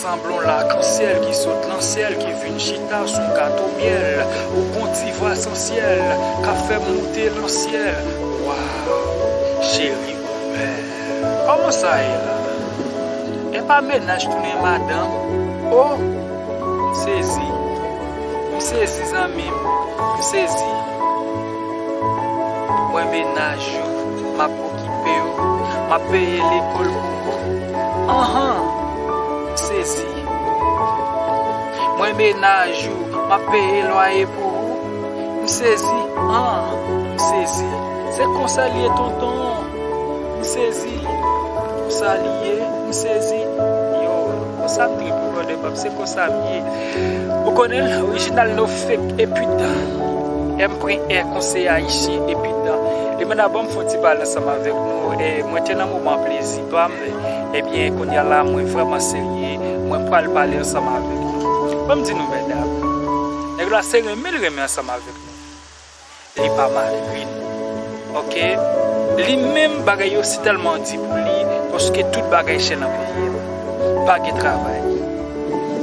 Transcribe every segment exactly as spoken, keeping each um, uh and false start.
Sanble yon lakansyèl ki sot nan syèl, ki vin chita sou yon gato myèl. Ou gon ti vwa sansyèl k ap fè m moute nan syèl. Waw, cheri, ou bèl. Kòman sa ye la? E pa mennaj tounen madanm? O, m sezi. M sezi, zanmi m. M sezi. Mwen mennaj ou, m ap okipe w, m ap peye lekòl pou ou. Anhan, m sezi. Mwen mennaj ou, m ap peye lwaye pou ou. M sezi, an, m sezi. Se konsa l ye, tonton. M sezi. Konsa l ye, m sezi. Yo, konsa m trip wi, brother Bob, se konsa m ye. Ou konnen l, orijinal no fake, e putain. M pran air, konseye ayisyen, e putain. Li mande ban m fè yon ti pale ansanm avèk nou. E mwen te nan moman plezi pa m. Ebyen, kounye a la, mwen vrèman serye. Mwen pral pale ansanm avèk nou. Ban m di nou, medam, nèg la se renmen l renmen ansanm avèk nou. Li pa malgre nou. Oke? Li menm, bagay yo si tèlman di pou li, paske tout bagay chè nan peyi a. Pa gen travay.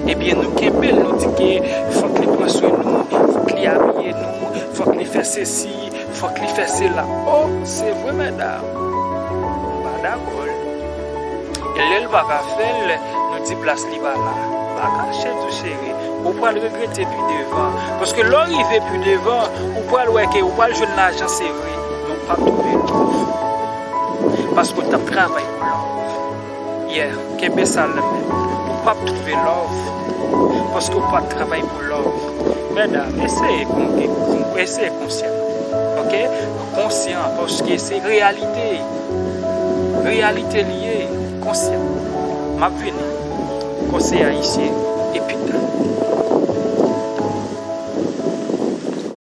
Ebyen, nou kenbe l, nou di ke fòk li pran swen nou, fòk li abiye nou, fòk li fè sesi, fòk li fè sela. O, se vre, medam. M pa dakò. E lè l pa ka fè l, nou di plas li pa la. Pa kache tou, cheri. Ou pral regrete pi devan. Paske lè w rive pi devan, ou pral wè ke ou pral jwenn lajan, se vre, men ou p ap twouve love. Paske w t ap travay pou love. Yeah, kenbe sa nan men w. Ou p ap twouve love. Paske w pa t travay pou love. Medam, eseye kon-, eseye konsyan. Oke? Konsyan, paske se reyalite. Reyalite li ye, konsyan. M ap vini. Konseye ayisyen,